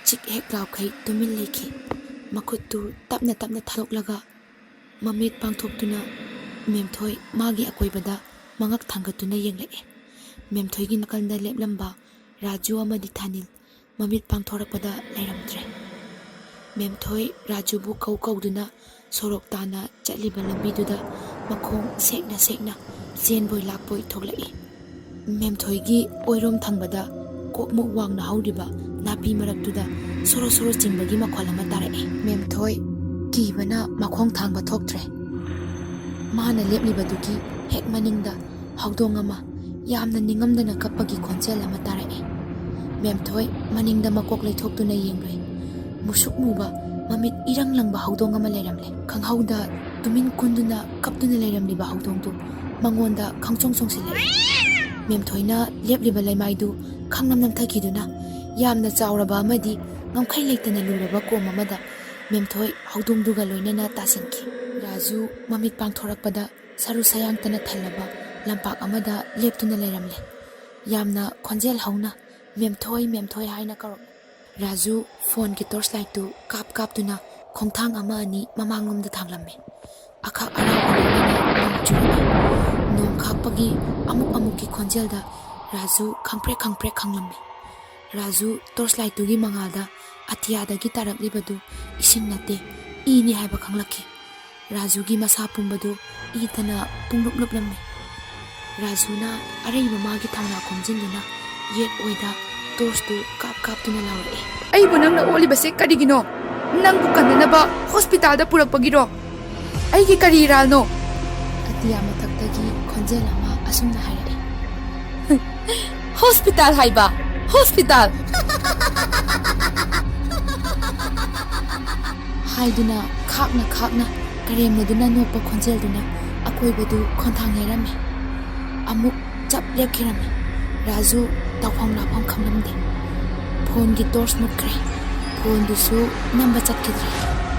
ꯆꯤꯛ ꯍꯦꯛ ꯂꯥꯎꯈꯩ ꯇꯨꯃꯤꯟ ꯂꯩꯈꯤ꯫ ꯃꯈꯨꯠꯇꯨ ꯇꯞꯅ ꯇꯞꯅ ꯊꯥꯗꯣꯛꯂꯒ ꯃꯃꯤꯠ ꯄꯥꯡꯊꯣꯛꯇꯨꯅ ꯃꯦꯝꯊꯣꯏ ꯃꯥꯒꯤ ꯑꯀꯣꯏꯕꯗ ꯃꯉꯛ ꯊꯥꯡꯒꯠꯇꯨꯅ ꯌꯦꯡꯂꯛꯑꯦ꯫ ꯃꯦꯝꯊꯣꯏꯒꯤ ꯅꯥꯀꯜꯗ ꯂꯦꯞꯂꯝꯕ ꯔꯥꯖꯨ ꯑꯃꯗꯤ ꯊꯥꯅꯤꯜ ꯃꯃꯤꯠ ꯄꯥꯡꯊꯣꯔꯛꯄꯗ ꯂꯩꯔꯝꯗ꯭ꯔꯦ꯫ ꯃꯦꯝꯊꯣꯏ ꯔꯥꯖꯨꯕꯨ ꯀꯧ ꯀꯧꯗꯨꯅ ꯁꯣꯔꯣꯛ ꯇꯥꯅ ꯆꯠꯂꯤꯕ ꯂꯝꯕꯤꯗꯨꯗ ꯃꯈꯣꯡ ꯁꯦꯛꯅ ꯁꯦꯛꯅ ꯆꯦꯟꯕꯣꯏ ꯂꯥꯛꯄꯣꯏ ꯊꯣꯛꯂꯛꯏ꯫ ꯃꯦꯝꯊꯣꯏꯒꯤ ꯑꯣꯏꯔꯣꯝ ꯊꯪꯕꯗ ꯀꯣꯛꯃꯨꯛ ꯋꯥꯡꯅ ꯍꯧꯔꯤꯕ ꯅꯥꯄꯤ ꯃꯔꯛꯇꯨꯗ ꯁꯣꯔꯣ ꯁꯣꯔꯣ ꯆꯤꯡꯕꯒꯤ ꯃꯈꯣꯜ ꯑꯃ ꯇꯥꯔꯛꯏ꯫ ꯃꯦꯝꯊꯣꯏ ꯀꯤꯕꯅ ꯃꯈꯣꯡ ꯊꯥꯡꯕ ꯊꯣꯛꯇ꯭ꯔꯦ꯫ ꯃꯥꯅ ꯂꯦꯞꯂꯤꯕꯗꯨꯒꯤ ꯍꯦꯛ ꯃꯅꯤꯡꯗ ꯍꯧꯗꯣꯡ ꯑꯃ ꯌꯥꯝꯅ ꯅꯤꯡꯉꯝꯗꯅ ꯀꯞꯄꯒꯤ ꯈꯣꯟꯖꯦꯜ ꯑꯃ ꯇꯥꯔꯛꯏ꯫ ꯃꯦꯝꯊꯣꯏ ꯃꯅꯤꯡꯗ ꯃꯀꯣꯛ ꯂꯩꯊꯣꯛꯇꯨꯅ ꯌꯦꯡꯂꯨꯏ꯫ ꯃꯨꯁꯨꯛ ꯃꯨꯕ, ꯃꯃꯤꯠ ꯏꯔꯪ ꯂꯪꯕ ꯍꯧꯗꯣꯡ ꯑꯃ ꯂꯩꯔꯝꯂꯦ꯫ ꯈꯪꯍꯧꯗ ꯇꯨꯃꯤꯟ ꯀꯨꯟꯗꯨꯅ ꯀꯞꯇꯨꯅ ꯂꯩꯔꯝꯂꯤꯕ ꯍꯧꯗꯣꯡꯗꯨ ꯃꯉꯣꯟꯗ ꯈꯪꯆꯣꯡ ꯆꯣꯡꯁꯤꯜꯂꯛꯏ꯫ ꯃꯦꯝꯊꯣꯏꯅ ꯂꯦꯞꯂꯤꯕ ꯂꯩꯃꯥꯏꯗꯨ ꯈꯪꯅꯝ ꯅꯝꯊꯈꯤꯗꯨꯅ ꯌꯥꯝꯅ ꯆꯥꯎꯔꯕ ꯑꯃꯗꯤ ꯉꯝꯈꯩ ꯂꯩꯇꯅ ꯂꯨꯔꯕ ꯀꯣꯝ ꯑꯃꯗ ꯃꯦꯝꯊꯣꯏ ꯍꯧꯗꯣꯡꯗꯨꯒ ꯂꯣꯏꯅꯅ ꯇꯥꯁꯤꯟꯈꯤ꯫ ꯔꯥꯖꯨ ꯃꯃꯤꯠ ꯄꯥꯡꯊꯣꯔꯛꯄꯗ ꯁꯔꯨ ꯁꯌꯥꯡꯇꯅ ꯊꯜꯂꯕ ꯂꯝꯄꯥꯛ ꯑꯃꯗ ꯂꯦꯞꯇꯨꯅ ꯂꯩꯔꯝꯂꯦ꯫ ꯌꯥꯝꯅ ꯈꯣꯟꯖꯦꯜ ꯍꯧꯅ "ꯃꯦꯝꯊꯣꯏ, ꯃꯦꯝꯊꯣꯏ" ꯍꯥꯏꯅ ꯀꯧꯔꯛꯂꯦ꯫ ꯔꯥꯖꯨ ꯐꯣꯟꯒꯤ ꯇꯣꯔꯆ ꯂꯥꯏꯠꯇꯨ ꯀꯥꯞ ꯀꯥꯞꯇꯨꯅ ꯈꯣꯡꯊꯥꯡ ꯑꯃ ꯑꯅꯤ ꯃꯃꯥꯡꯂꯣꯝꯗ ꯊꯥꯡꯂꯝꯃꯤ꯫ ꯑꯈꯥꯛ ꯑꯔꯥꯎꯕ ꯂꯣꯏꯅꯅ ꯅꯣꯡ ꯆꯨꯔꯛꯏ꯫ ꯅꯣꯡ ꯈꯥꯛꯄꯒꯤ ꯑꯃꯨꯛ ꯑꯃꯨꯛꯀꯤ ꯈꯣꯟꯖꯦꯜꯗ ꯔꯥꯖꯨ ꯈꯪꯄ꯭ꯔꯦꯛ ꯈꯪꯄ꯭ꯔꯦꯛ ꯈꯪꯂꯝꯃꯤ꯫ ꯔꯥꯖꯨ ꯇꯣꯔꯆ ꯂꯥꯏꯠꯇꯨꯒꯤ ꯃꯉꯥꯜꯗ ꯑꯇꯤꯌꯥꯗꯒꯤ ꯇꯥꯔꯛꯂꯤꯕꯗꯨ ꯏꯁꯤꯡ ꯅꯠꯇꯦ, ꯏꯅꯤ ꯍꯥꯏꯕ ꯈꯪꯂꯛꯈꯤ꯫ ꯔꯥꯖꯨꯒꯤ ꯃꯁꯥ ꯄꯨꯝꯕꯗꯨ ꯏꯗꯅ ꯄꯨꯡꯂꯨꯞ ꯂꯨꯞꯂꯝꯃꯤ꯫ ꯔꯥꯖꯨꯅ ꯑꯔꯩꯕ ꯃꯥꯒꯤ ꯊꯧꯅꯥ ꯈꯣꯝꯖꯤꯟꯗꯨꯅ ꯌꯦꯠ ꯑꯣꯏꯗ ꯇꯣꯔꯆꯇꯨ ꯀꯥꯞ ꯀꯥꯞꯇꯨꯅ ꯂꯥꯎꯔꯛꯏ꯫ "ꯑꯩꯕꯨ ꯅꯪꯅ ꯑꯣꯠꯂꯤꯕꯁꯦ ꯀꯔꯤꯒꯤꯅꯣ? ꯅꯪꯕꯨ ꯀꯟꯅꯅꯕ ꯍꯣꯁꯄꯤꯇꯥꯜꯗ ꯄꯨꯔꯛꯄꯒꯤꯔꯣ? ꯑꯩꯒꯤ ꯀꯔꯤ ꯏꯔꯥꯜꯅꯣ?" ꯑꯇꯤꯌꯥ ꯃꯊꯛꯇꯒꯤ ꯈꯣꯟꯖꯦꯜ ꯑꯃ ꯑꯁꯨꯝꯅ ꯍꯥꯏꯔꯛꯏ꯫ "ꯍꯣꯁꯄꯤꯇꯥꯜ ꯍꯥꯏꯕ? ꯍꯣꯁꯄꯤꯇꯥꯜ?" ꯍꯥꯏꯗꯨꯅ ꯈꯥꯛꯅ ꯈꯥꯛꯅ ꯀꯔꯦꯝꯅꯗꯨꯅ ꯅꯣꯛꯄ ꯈꯣꯟꯖꯦꯜꯗꯨꯅ ꯑꯀꯣꯏꯕꯗꯨ ꯈꯣꯟꯊꯥꯡ ꯌꯩꯔꯝꯃꯤ꯫ ꯑꯃꯨꯛ ꯆꯞ ꯂꯦꯞꯈꯤꯔꯝꯃꯤ꯫ ꯔꯥꯖꯨ ꯇꯧꯐꯝ ꯂꯥꯛꯐꯝ ꯈꯪꯂꯝꯗꯦ꯫ ꯐꯣꯟꯒꯤ ꯇꯣꯔꯆ ꯃꯨꯠꯈ꯭ꯔꯦ꯫ ꯐꯣꯟꯗꯨꯁꯨ ꯅꯝꯕ ꯆꯠꯈꯤꯗ꯭ꯔꯦ꯫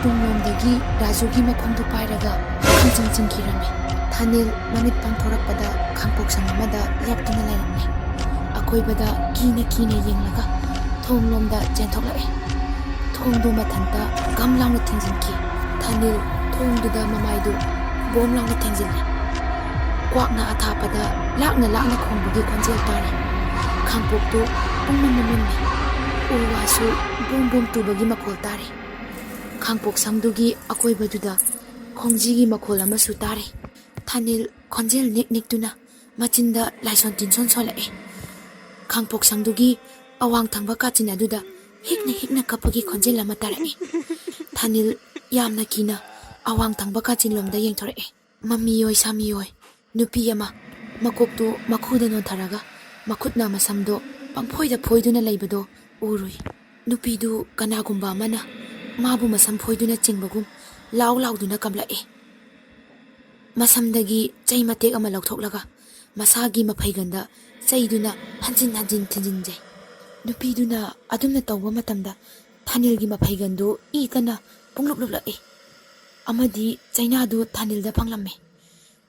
ꯇꯨꯡꯂꯣꯝꯗꯒꯤ ꯔꯥꯖꯨꯒꯤ ꯃꯈꯣꯡꯗꯨ ꯄꯥꯏꯔꯒ ꯈꯪꯆꯤꯡ ꯆꯤꯡꯈꯤꯔꯝꯃꯤ꯫ ꯊꯥꯅꯤꯜ ꯃꯃꯤꯠ ꯄꯥꯡꯊꯣꯔꯛꯄꯗ ꯈꯥꯡꯄꯣꯛꯁꯪ ꯑꯃꯗ ꯂꯦꯞꯇꯨꯅ ꯂꯩꯔꯝꯂꯦ꯫ ꯑꯀꯣꯏꯕꯗ ꯀꯤꯅ ꯀꯤꯅ ꯌꯦꯡꯂꯒ ꯊꯣꯡꯂꯣꯝꯗ ꯆꯦꯟꯊꯣꯛꯂꯛꯑꯦ꯫ ꯊꯣꯡꯗꯨ ꯃꯊꯟꯇ ꯒꯝ ꯂꯥꯎꯅ ꯊꯤꯡꯖꯤꯟꯈꯤ꯫ ꯊꯥꯅꯤꯜ ꯊꯣꯡꯗꯨꯗ ꯃꯃꯥꯏꯗꯨ ꯕꯣꯝ ꯂꯥꯎꯅ ꯊꯦꯡꯖꯤꯜꯂꯦ꯫ ꯀ꯭ꯋꯥꯛꯅ ꯑꯊꯥꯞꯄꯗ ꯂꯥꯛꯅ ꯂꯥꯛꯅ ꯈꯣꯡꯕꯒꯤ ꯈꯣꯟꯖꯦꯜ ꯇꯥꯔꯦ꯫ ꯈꯥꯡꯄꯣꯛꯇꯨ ꯄꯨꯡꯃꯝ ꯃꯝꯂꯝꯃꯤ꯫ ꯎ ꯋꯥꯁꯨ ꯕꯣꯝ ꯕꯣꯝ ꯇꯨꯕꯒꯤ ꯃꯈꯣꯜ ꯇꯥꯔꯦ꯫ ꯈꯥꯡꯄꯣꯛꯁꯪꯗꯨꯒꯤ ꯑꯀꯣꯏꯕꯗꯨꯗ ꯈꯣꯡꯖꯤꯒꯤ ꯃꯈꯣꯜ ꯑꯃꯁꯨ ꯇꯥꯔꯦ꯫ ꯊꯥꯅꯤꯜ ꯈꯣꯟꯖꯦꯜ ꯅꯤꯛ ꯅꯤꯛꯇꯨꯅ ꯃꯆꯤꯟꯗ ꯂꯥꯏꯁꯣꯟ ꯇꯤꯟꯁꯣꯟ ꯁꯣꯜꯂꯛꯑꯦ꯫ ꯈꯥꯡꯄꯣꯛꯁꯪꯗꯨꯒꯤ ꯑꯋꯥꯡ ꯊꯪꯕ ꯀꯥꯆꯤꯟ ꯑꯗꯨꯗ ꯍꯤꯛꯅ ꯍꯤꯛꯅ ꯀꯞꯄꯒꯤ ꯈꯣꯟꯖꯦꯜ ꯑꯃ ꯇꯥꯔꯛꯏ꯫ ꯊꯥꯅꯤꯜ ꯌꯥꯝꯅ ꯀꯤꯅ ꯑꯋꯥꯡ ꯊꯪꯕ ꯀꯥꯆꯤꯟꯂꯣꯝꯗ ꯌꯦꯡꯊꯣꯔꯛꯑꯦ꯫ ꯃꯃꯤꯑꯣꯏ ꯁꯥꯃꯤꯑꯣꯏ ꯅꯨꯄꯤ ꯑꯃ ꯃꯀꯣꯛꯇꯨ ꯃꯈꯨꯗ ꯅꯣꯟꯊꯔꯒ ꯃꯈꯨꯠꯅ ꯃꯁꯝꯗꯣ ꯄꯪꯐꯣꯏꯗ ꯐꯣꯏꯗꯨꯅ ꯂꯩꯕꯗꯣ ꯎꯔꯨꯏ꯫ ꯅꯨꯄꯤꯗꯨ ꯀꯅꯥꯒꯨꯝꯕ ꯑꯃꯅ ꯃꯥꯕꯨ ꯃꯁꯝ ꯐꯣꯏꯗꯨꯅ ꯆꯤꯡꯕꯒꯨꯝ ꯂꯥꯎ ꯂꯥꯎꯗꯨꯅ ꯀꯝꯂꯛꯑꯦ꯫ ꯃꯁꯝꯗꯒꯤ ꯆꯩ ꯃꯇꯦꯛ ꯑꯃ ꯂꯧꯊꯣꯛꯂꯒ ꯃꯁꯥꯒꯤ ꯃꯐꯩꯒꯟꯗ ꯆꯩꯗꯨꯅ ꯍꯟꯖꯤꯟ ꯍꯟꯖꯤꯟ ꯊꯤꯟꯖꯤꯟꯖꯩ꯫ ꯅꯨꯄꯤꯗꯨꯅ ꯑꯗꯨꯝꯅ ꯇꯧꯕ ꯃꯇꯝꯗ ꯊꯥꯅꯤꯜꯒꯤ ꯃꯐꯩꯒꯟꯗꯨ ꯏ ꯀꯟꯅ ꯄꯨꯡꯂꯨꯞ ꯂꯨꯞꯂꯛꯏ꯫ ꯑꯃꯗꯤ ꯆꯩꯅꯥꯗꯨ ꯊꯥꯅꯤꯜꯗ ꯐꯪꯂꯝꯃꯤ꯫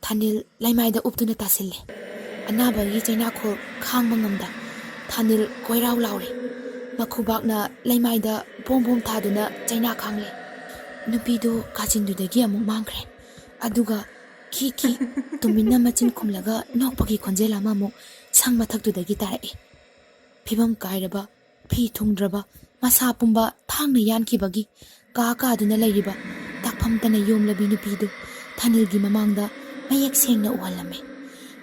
ꯊꯥꯅꯤꯜ ꯂꯩꯃꯥꯏꯗ ꯎꯞꯇꯨꯅ ꯇꯥꯁꯤꯜꯂꯦ꯫ ꯑꯅꯥꯕꯒꯤ ꯆꯩꯅꯥꯈꯣꯜ ꯈꯥꯡꯕ ꯉꯝꯗ ꯊꯥꯅꯤꯜ ꯀꯣꯏꯔꯥꯎ ꯂꯥꯎꯔꯦ꯫ ꯃꯈꯨꯕꯥꯛꯅ ꯂꯩꯃꯥꯏꯗ ꯕꯣꯝ ꯕꯣꯝ ꯊꯥꯗꯨꯅ ꯆꯩꯅꯥ ꯈꯥꯡꯂꯦ꯫ ꯅꯨꯄꯤꯗꯨ ꯀꯥꯆꯤꯟꯗꯨꯗꯒꯤ ꯑꯃꯨꯛ ꯃꯥꯡꯈ꯭ꯔꯦ꯫ ꯑꯗꯨꯒ ꯈꯤ ꯈꯤ ꯇꯨꯃꯤꯟꯅ ꯃꯆꯤꯟ ꯈꯨꯝꯂꯒ ꯅꯣꯛꯄꯒꯤ ꯈꯣꯟꯖꯦꯜ ꯑꯃꯃꯨꯛ ꯁꯪ ꯃꯊꯛꯇꯨꯗꯒꯤ ꯇꯥꯔꯛꯏ꯫ ꯐꯤꯕꯝ ꯀꯥꯏꯔꯕ, ꯐꯤ ꯊꯨꯡꯗ꯭ꯔꯕ, ꯃꯁꯥ ꯄꯨꯝꯕ ꯊꯥꯡꯅ ꯌꯥꯟꯈꯤꯕꯒꯤ ꯀꯥ ꯀꯥꯗꯨꯅ ꯂꯩꯔꯤꯕ ꯇꯥꯛꯐꯝꯇꯅ ꯌꯣꯝꯂꯕꯤ ꯅꯨꯄꯤꯗꯨ ꯊꯥꯅꯤꯜꯒꯤ ꯃꯃꯥꯡꯗ ꯃꯌꯦꯛ ꯁꯦꯡꯅ ꯎꯍꯜꯂꯝꯃꯤ꯫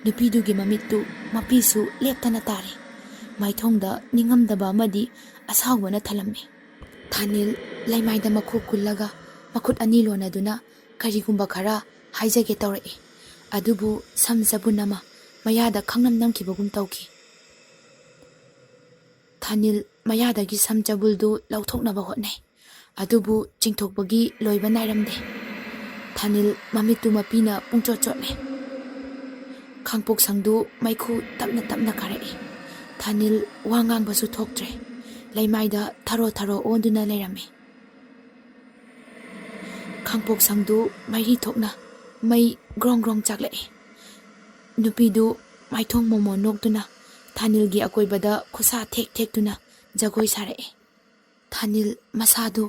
ꯅꯨꯄꯤꯗꯨꯒꯤ ꯃꯃꯤꯠꯇꯨ ꯃꯄꯤꯁꯨ ꯂꯦꯞꯇꯅ ꯇꯥꯔꯤ꯫ ꯃꯥꯏꯊꯣꯡꯗ ꯅꯤꯡꯉꯝꯗꯕ ꯑꯃꯗꯤ ꯑꯁꯥꯎꯕꯅ ꯊꯜꯂꯝꯃꯤ꯫ ꯊꯥꯅꯤꯜ ꯂꯩꯃꯥꯏꯗ ꯃꯈꯨ ꯀꯨꯜꯂꯒ ꯃꯈꯨꯠ ꯑꯅꯤ ꯂꯣꯟꯅꯗꯨꯅ ꯀꯔꯤꯒꯨꯝꯕ ꯈꯔ ꯍꯥꯏꯖꯒꯦ ꯇꯧꯔꯛꯏ꯫ ꯑꯗꯨꯕꯨ ꯁꯝ ꯆꯕꯨꯟ ꯑꯃ ꯃꯌꯥꯗ ꯈꯪꯅꯝ ꯅꯝꯈꯤꯕꯒꯨꯝ ꯇꯧꯈꯤ꯫ ꯊꯥꯅꯤꯜ ꯃꯌꯥꯗꯒꯤ ꯁꯝ ꯆꯕꯨꯜꯗꯨ ꯂꯧꯊꯣꯛꯅꯕ ꯍꯣꯠꯅꯩ꯫ ꯑꯗꯨꯕꯨ ꯆꯤꯡꯊꯣꯛꯄꯒꯤ ꯂꯣꯏꯕ ꯅꯥꯏꯔꯝꯗꯦ꯫ ꯊꯥꯅꯤꯜ ꯃꯃꯤꯠꯇꯨ ꯃꯄꯤꯅ ꯄꯨꯡꯆꯣꯠ ꯆꯣꯠꯂꯦ꯫ ꯈꯥꯡꯄꯣꯛꯁꯪꯗꯨ ꯃꯩꯈꯨ ꯇꯞꯅ ꯇꯞꯅ ꯀꯥꯔꯛꯏ꯫ ꯊꯥꯅꯤꯜ ꯋꯥ ꯉꯥꯡꯕꯁꯨ ꯊꯣꯛꯇ꯭ꯔꯦ꯫ ꯂꯩꯃꯥꯏꯗ ꯊꯔꯣ ꯊꯔꯣ ꯑꯣꯟꯗꯨꯅ ꯂꯩꯔꯝꯃꯤ꯫ ꯈꯥꯡꯄꯣꯛꯁꯪꯗꯨ ꯃꯩꯔꯤ ꯊꯣꯛꯅ ꯃꯩ ꯒ꯭ꯔꯣꯡ ꯒ꯭ꯔꯣꯡ ꯆꯥꯛꯂꯛꯏ꯫ ꯅꯨꯄꯤꯗꯨ ꯃꯥꯏꯊꯣꯡ ꯃꯣꯃꯣꯟ ꯅꯣꯛꯇꯨꯅ ꯊꯥꯅꯤꯜꯒꯤ ꯑꯀꯣꯏꯕꯗ ꯈꯨꯠꯁꯥ ꯊꯦꯛ ꯊꯦꯛꯇꯨꯅ ꯖꯒꯣꯏ ꯁꯥꯔꯛꯏ꯫ ꯊꯥꯅꯤꯜ ꯃꯁꯥꯗꯨ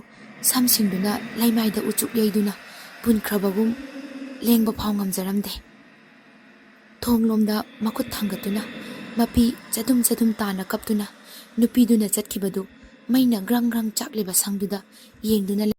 ꯁꯝꯁꯤꯡꯗꯨꯅ ꯂꯩꯃꯥꯏꯗ ꯎꯆꯨꯛ ꯌꯩꯗꯨꯅ ꯄꯨꯟꯈ꯭ꯔꯕꯒꯨꯝ ꯂꯦꯡꯕ ꯐꯥꯎ ꯉꯝꯖꯔꯝꯗꯦ꯫ ꯊꯣꯡꯂꯣꯝꯗ ꯃꯈꯨꯠ ꯊꯥꯡꯒꯠꯇꯨꯅ ꯃꯄꯤ ꯆꯗꯨꯝ ꯆꯗꯨꯝ ꯇꯥꯅ ꯀꯞꯇꯨꯅ ꯅꯨꯄꯤꯗꯨꯅ ꯆꯠꯈꯤꯕꯗꯨ ꯃꯩꯅ ꯒ꯭ꯔꯪ ꯒ꯭ꯔꯪ ꯆꯥꯛꯂꯤꯕ ꯁꯪꯗꯨꯗ ꯌꯦꯡꯗꯨꯅ